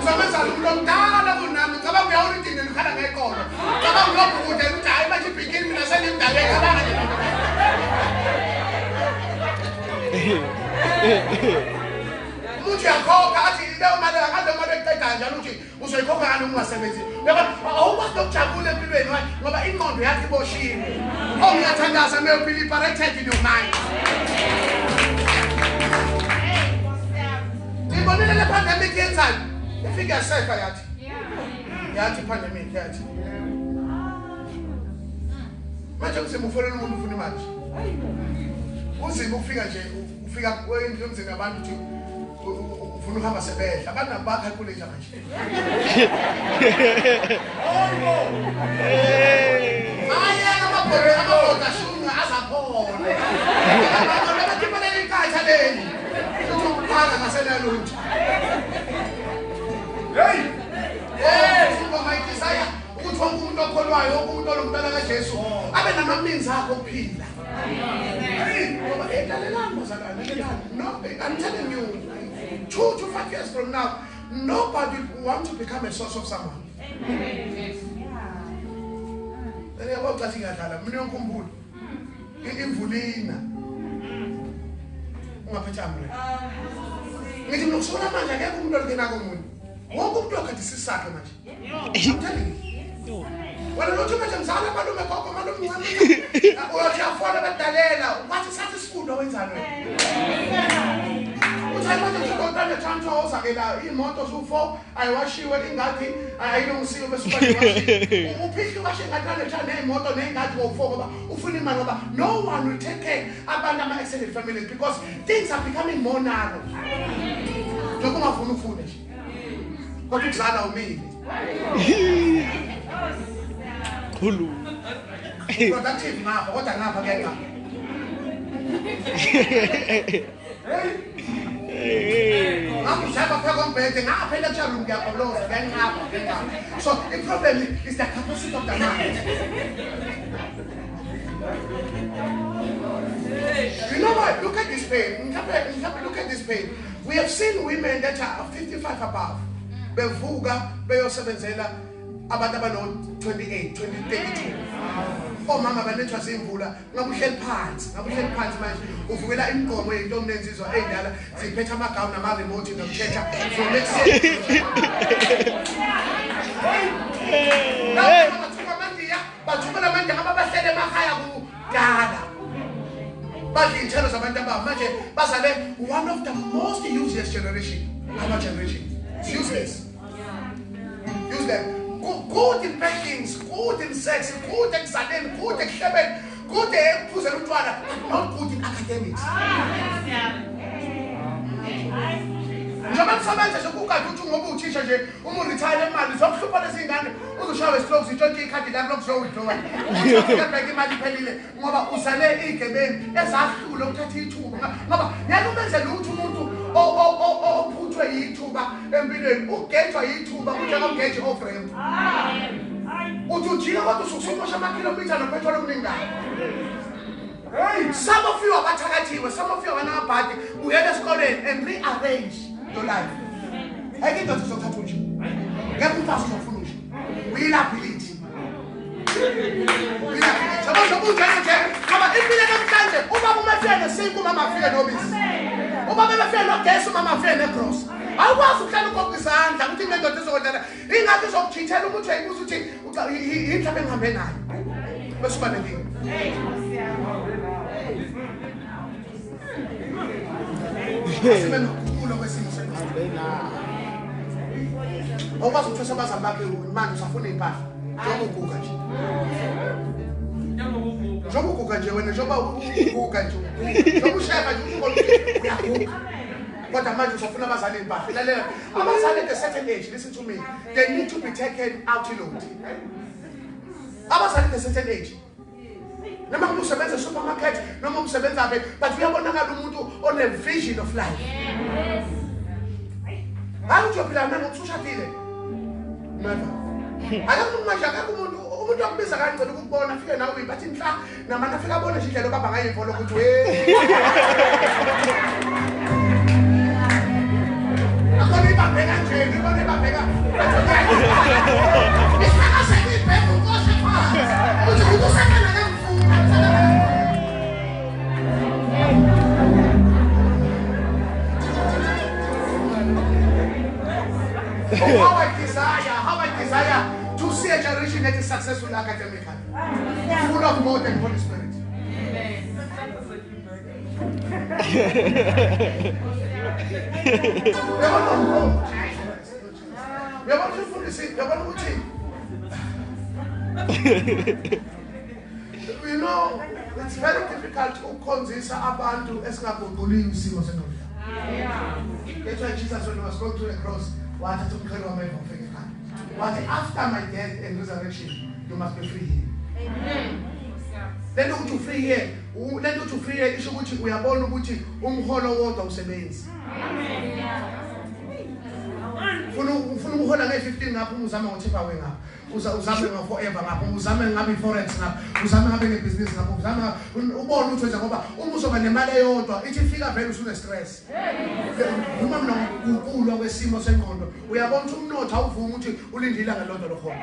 A: Uzomenza umuntu omdala kunami, cabanga uyawuridini ukhala ngeqolo. Cabanga lokhu kude uthi hayi manje ibhikini mina senimdala cabanga nje. Umuntu uyakhokha athi leyo mali ngale mali eqeda kanjani uthi uzoyikhokha ngani ungasebenzi. Uyabona awukwazi ukujabula empilweni ngoba ingqondo yakho iboshiwe. Oh ngiyathandaza may you be liberated in your mind. Ngibonile le pandemic yenzani? Ifike yasefa yathi. Yathi pandemic yathi. Manje kusemufonela umuntu ufuna imali. Uzima ukufika nje ufika emzini yabantu uthi ufuna ukuhamba sebedla abantu nabakhalculate manje. Ayeka amabhore amabhoda ashunqa azaphona. Abantu bakhiphelela inkatha leli. Uthi ukuphanga ngasenalutho. Hey! Hey, my desire ukuthi wonke umuntu okholwayo, wonke umuntu olomntana kaJesu abe nama-means akhe okuphila. No, I'm telling you, 2 to 5 years from now, nobody will want to become a source of someone. I'm telling you. Wena lothi manje mzala malume gogo malume mncane uyothi afona badalela wathi sathi isifundo wenzani wena uthi manje ngizokuthatha chance ozakela imoto zu4 ayiwashiwe ingadi ayilungisiwe bese uba uphihli washe ingadi lethana neimoto neingadi ngo4 ngoba ufuna imali ngoba no one will take care abantu ama extended families because things are becoming more narrow. Njengoba ungafuni ufune nje kodwa ukuzala umile.
B: Khulu.
A: Productive ngapha kodwa ngapha kuyanqaba. Ngapha ushaya phaka kombhede ngapha e-lecture room ngiyabholoza kuyanqaba kuyanqaba. So the problem is the capacity of the mind. You know what? Look at this pain. Look at this pain. We have seen women that are 55 above. Bevuka beyosebenzela abantu abano 28, 20, 32. Omama banethwa zimvula ngabe uhleli phansi, ngabe uhleli phansi manje uvukela imigomo yentombi nensizwa eyindala ziphethe amagawuni nama remote nokuthetha from next year. Bathuka amandiya, bathumela amandiya ngaba bahlele emakhaya kudala. Badla iy'thelo zabantu ababa manje bazale one of the most useless generation, our generation. It's useless. Useless. Good in paintings, good in sex, good ekuzaleni, good ekuhlebeni, good ekuphuzeni utshwala, but not good in academics. Njengoba nisebenza nje kukade uthi ngoba uthisha nje uma uretire imali zokuhlupha lezi ngane uzoshawa istroke zitshontshe ikhadi lakho lokuzo-withdraw. Uthatha imali iphelile ngoba uzale iy'gebengu ezahlula ukuthatha ithuba ngoba ngeke umenze lutho umuntu ophuthwe yithuba empilweni ugejwa yithuba kunjengogeji off-ramp. Uthi ujika kodwa usukusumosha amakhilomitha nopetroli omningi. Hey, some of you abathakathiwe, some of you abanamabhadi, buyela esikoleni and rearrange your life. Ayikho indoda izokuthatha unje. Ngeke umfazi uzofuna unje. Uyilability. Uyilability. Yabo nje unjena nje ngoba impilo namhlanje ubaba uma efike nesintu umama afike nobisi. Ubaba efike nogesi umama afike negrosa. Awukwazi ukuhlala ugoqa isandla ukuthi inendoda izokondlela. Ingathi izokuchithela ukuthi uyayibuza ukuthi yini mhlawumbe engihambe nayo. Bese uba nenkinga. Asibe nokukhula kwesimo sengqondo. Awukwazi ukuthwesa abazali bakho manje usafuna iy'mpahla njengoba uguga nje. Njengoba uguga nje wena njengoba uguga nje. Njengoba ushefa nje ubona ukuthi uyaguga. Kodwa manje usafuna abazali iy'mpahla. Lalela, abazali at a certain age, listen to me, they need to be taken out load. Abazali at a certain age. Noma ngabe usebenza e-supermarket noma umsebenza phi, but uyabonakala umuntu one vision of life. Hayi ukuthi uyophila nani ngoba usushadile. Never. Akekho umuntu manje, akekho umuntu akubiza kancane ukukubona afike nawe uyiphatha inhla namanje afike abone nje indlela obamba ngayo imvolo ukuthi we. Akhona ibambe kanje, ibona ibambeka. Isakaseke ibheke uqoshe phansi. Uthi ukusakana kangifuni, ukusakana. Oh, how I desire to see a generation that is successful academically, full of God and Holy Spirit. Uyabona, oh, uyabona ukuthi umfundisi, uyabona ukuthi it's very difficult ukukhonzisa abantu esingaguquliyo isimo sengqondo yabo. That's why Jesus, when he was going to the cross, wathatha umqhele wameva ufike ekhaya. Wathi, "After my death and resurrection, you must be free here." Lento ukuthi u-free here, lento ukuthi u-free here isho ukuthi uyabona ukuthi umholo wodwa usebenzi. Ufuna ukuhola nge-15 ngapha, uma uzama ngo-take away ngapha, uzame ngo-forever ngapha, uzame ngabe i-forex ngapha, uzame ngabe ngebhizinisi ngapha, uzame ubone ukuthi wenza, ngoba uma uzoba nemali eyodwa ithi ifika vele usune-stress. Noma mina ngokuguqulwa kwesimo sengqondo, uyabona ukuthi umnotho awuvumi ukuthi ulinde ilanga lodwa lokhona.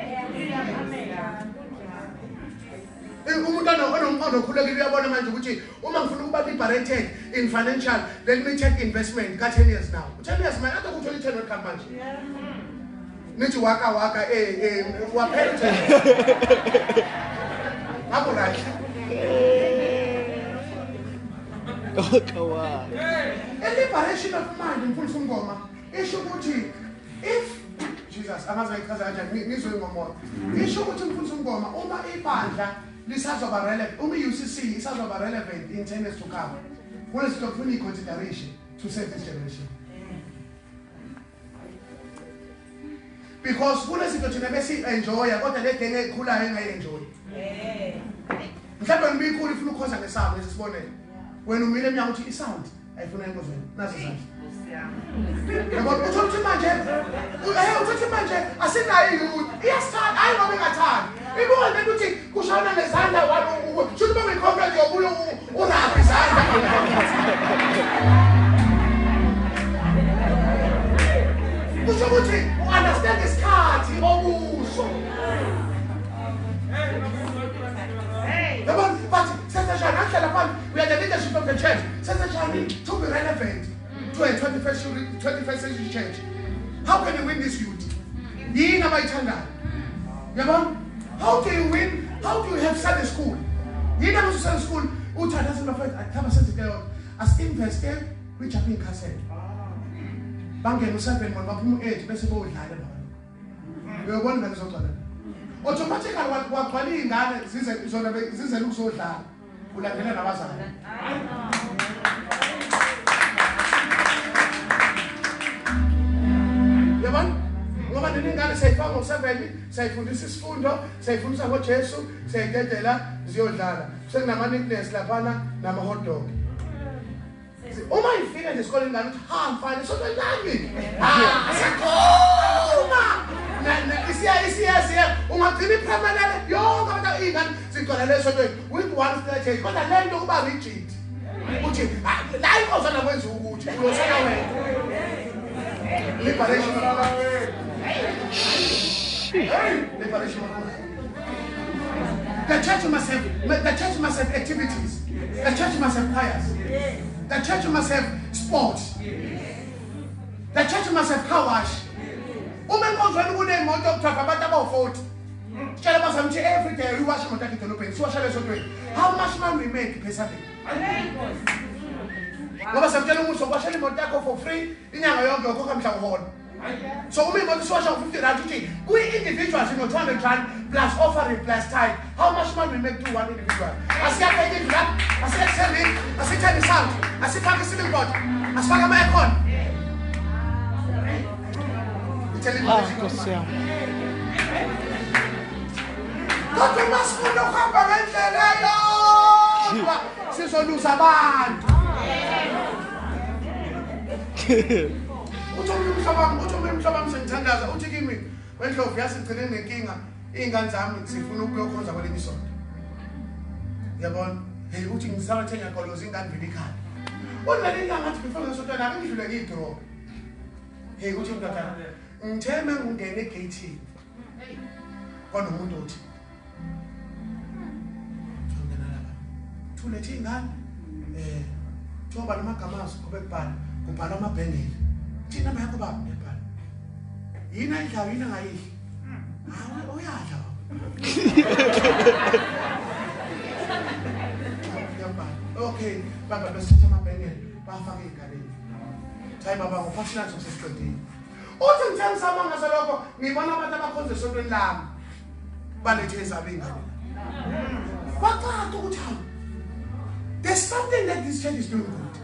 A: Umuntu onomqondo okhulekile uyabona manje ukuthi uma ngifuna ukuba liberated in financial, let me take investment ka-10 years now. 10 years manje ade kuthola i-10 World Cup manje nithi waka waka, waphela u-10 years ngapho, right?
B: Waka waka.
A: I-liberation of mind, mfundisi umngoma, isho ukuthi if Jesus angazi ngayichaza kanjani, nizwe ingomoya, isho ukuthi, mfundisi umngoma, uma ibandla lisazoba relevant, uma i-UCC isazoba relevant in 10 years to come, kunezinto kufuna i-consideration to save this generation, because kunezinto thina besi-enjoya kodwa le genge ekhulayo engayi-enjoyi. Mhlawumbe noma ikhulu ifuna ukukhoza ngesabo lesi sibonelo, wena umile emnyango uthi i-sound ayifuna enkozweni, nazi izandla. Yabona, uthola ukuthi manje uthola ukuthi manje asinayo i-youth, iyasithanda, hayi ngoba ingathandi, ibuka nje ukuthi kushayana ngezandla, shuthi uma uyi-conference yobuye urabhe izandla. Kusho ukuthi u-understand isikhathi okuso. Yabona, but senzenjani ahlala phansi, we are the leadership of the church, senzenjani to be relevant to a 21st century church? How can you win this youth? Yini abayithandayo? Yabona, how do you win? How do you have Sunday school? Yini abazo Sunday school? Uthanda sibafethu athaba senze into eyodwa, asi-investe kwi-jumping castle, bangene u-7 bona baphuma u-8 bese bowudlala emva kwalokho. Uyobona ingane izogcwala automatically, wagcwala iy'ngane zize zona zizele ukuzodlala, ulandela nabazali. Yabona, ngoba nina ingane siyayifaka ngo-7, siyayifundisa isifundo, siyayifundisa ngoJesu, siyayidedela ziyodlala, sekunama-nicknames laphana nama-hot dog. Uma ifika nje esikoleni ingane uthi, "Ha, mfana, isonto lami, ha, siyakhuluma." Isiya isiya siya, ungagcina i-primary yonke abantu iy'ngane zigcwala lesontweni with one strategy, kodwa le nto kuba rigid uthi, "Ah, la inkonzo nakwenziwa ukuthi uyosala wena." Liberation of mind. Liberation of mind. The church must have activities. The church must have choirs. The church must have sports. The church must have car wash. Uma enkonzweni kuney'moto yokudrive abantu abawu-40, tshela abazali ukuthi every day uyiwashe imoto yakho edolobheni, siwashele esontweni. How much money we make per Sunday? Ngoba siyamtshela umuntu sokwashela imoto yakho for free inyanga yonke, yokhokha mhla uhola. So uma imoto siwasha ngo-50 rand, uthi kwi-individuals ino-200 rand plus offering plus time, how much money we make to one individual? Asiyaphenye indlu la, asiyathengi, asithenge i-sound, asifake i-ceiling board, asifake ama-aircon.
B: Ah, Nkosi yami.
A: Kodwa uma sifuna ukuhamba ngendlela eyodwa. Kodwa sizoluza abantu. Uthi omunye umhlobo wami sengithandaza uthi kimi wendlovu yasigcine nenkinga iy'ngane zami zifuna ukuyokhonza kwelinye isonto. Yabona? Hey uthi ngisathe ngiyagoloza ingane vele ikhaya. Uthi ilanga ngathi before ngesontweni ake ngidlule ngiyidrop. Hey uthi mntwana ngithe mangingena egate kwanomuntu uthi ngena lapha. Thulethe ingane thoba namagama azo ngoba kubhala kubhala amabhengele. Thina namba yakho baba ebhala. Yini ayidlayo yini angayidli? Hayi uyadla baba. Okay, baba besithatha amabhengele bafaka ey'nganeni. Hayi baba ngo-past 9 sesiqedile. Uthi ngithe ngisamangasa lokho ngibona abantu abakhonza esontweni lami balethe ezabo iy'ngane. Kwacaca ukuthi hawu there's something that this church is doing good.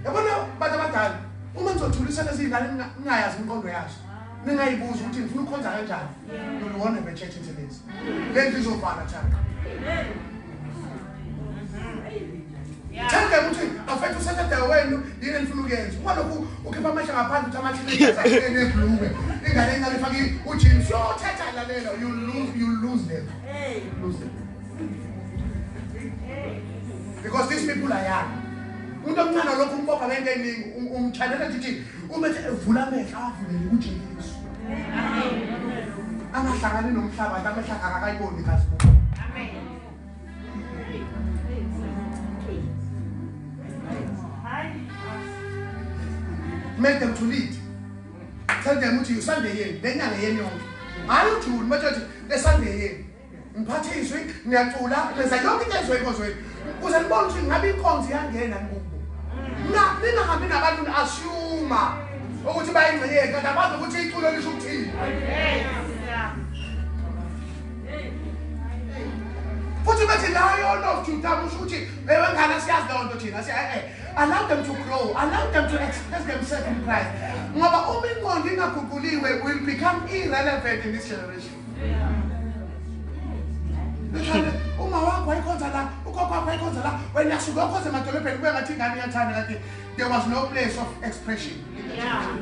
A: Yabona bantu abadala uma nizothulisa lezi iy'ngane ningayazi imiqondo yazo ningayibuza ukuthi nifuna ukukhonza kanjani you'll won't have a church in Tennessee. Le ndlu izovala thana. Tell them ukuthi bafethu uSaturday wenu yini enifuna ukuyenza. Ungalokhu ukhipha amehlo ngaphandle uthi ama-teenagers enebhlume. Ingane encane ifake ujeans. Yothetha lalela you lose them. Lose them. Because these people are young. Umuntu omncane lokhu umbopha ngento eningi umtshanela nje uma ethi vula amehlo avulele uJesu. Angahlangani nomhlaba amehlo akakayiboni igazi kubo.
C: Amen.
A: Make them to lead. Tell them ukuthi Sunday yenu, lenyanga yenu yonke. Hayi uJune manje le Sunday yenu. Ngiphathe izwi, ngiyacula, nenza yonke into enziwa enkonzweni. Ukuze nibone ukuthi ngabe inkonzo iyangena kubo. Ningahambi nabantu ni-assume ukuthi bayingxenye kanti abazi ukuthi iculo lisho ukuthini. Futhi bathi Lion of Judah kusho ukuthi ewe ngane siyazi leyo nto thina allow them to grow, allow them to express themselves in Christ. Ngoba uma ingqondo ingaguquliwe will become irrelevant in this generation. Uma wakho wayikhonza la, ukhokho wakho wayikhonza la, wena uyasuka ukhonza emadolobheni kube ngathi ingane iyathanda kanti there was no place of expression.
C: Yeah.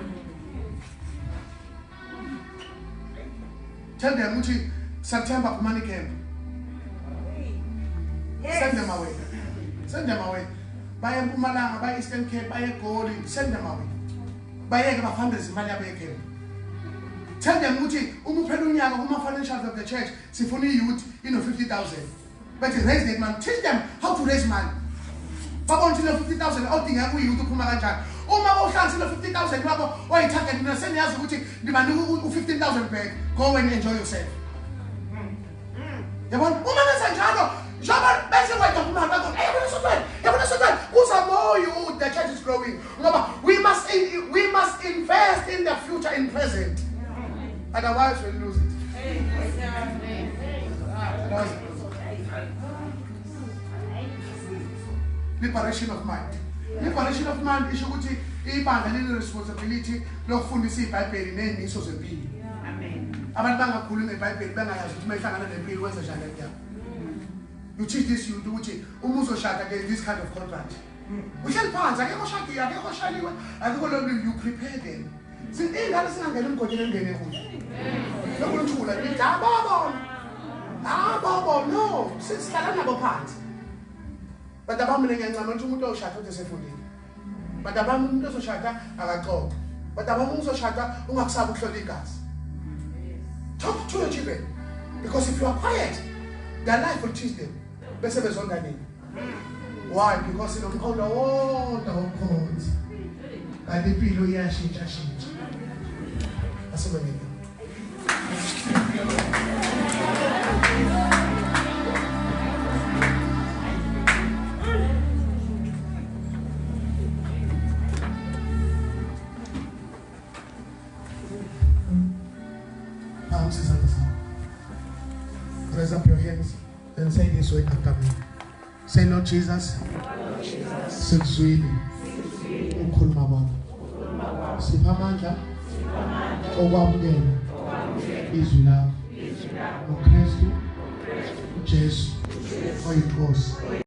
A: Tell them ukuthi September phumani camp.
C: Yes.
A: Send them away. Send them away. Baye eMpumalanga, baye Eastern Cape, baye eGoli, send them away. Bayeke bafundraise imali yabo yecamp. Tell them ukuthi uma uphela unyaka kuma financials of the church sifuna i-youth ino 50,000. But raise that money. Teach them how to raise money. Babona ukuthi lo 50,000 awudingeka kuyi-youth uphuma kanjani. Uma uhlanganise lo 50,000 wabo oyi-target mina seniyazi ukuthi ngibanika u-15,000 back. Go and enjoy yourself. Yabona uma nenza njalo njengoba bese kwenda kumali bakho yabona sontweni yabona sontweni kuza more youth the church is growing. Ngoba we must invest in the future in present. Otherwise we'll lose it. Otherwise we'll lose it. Liberation of mind. Liberation of mind isho ukuthi ibandla line responsibility lokufundisa iBhayibheli nezimiso zempilo.
C: Amen.
A: Abantu bangakhulumi ngeBhayibheli bengayazi ukuthi mayihlangana nempilo wenza njani lento yabo. You teach this youth ukuthi uma uzoshada there is this kind of contract. Uhleli phansi akekho oshadile akekho oshaliwe akekho lo you prepare them. Ingane singangena emgodini engene kuyo. Lokuthula nithi ababona. Ababo no, sihlala nabo phansi. But abami ngiyancama ukuthi umuntu oshada uthi sefundile. But abami umuntu ozoshada akaxoxe. But abami umuntu ozoshada ungakusaba ukuhlola igazi. Talk to your children because if you are quiet their life will teach them. Bese bezonda nini. Why? Because inomqondo wodwa wokukhonza. Kanti impilo iyashintsha shintsha. Asiboneni. Raise up your hands and say this word after me. Say, Lord Jesus, sikuzwile ukukhuluma kwakho. Sipha amandla okwamukela izwi lakho ngoKristu uJesu oyinkosi.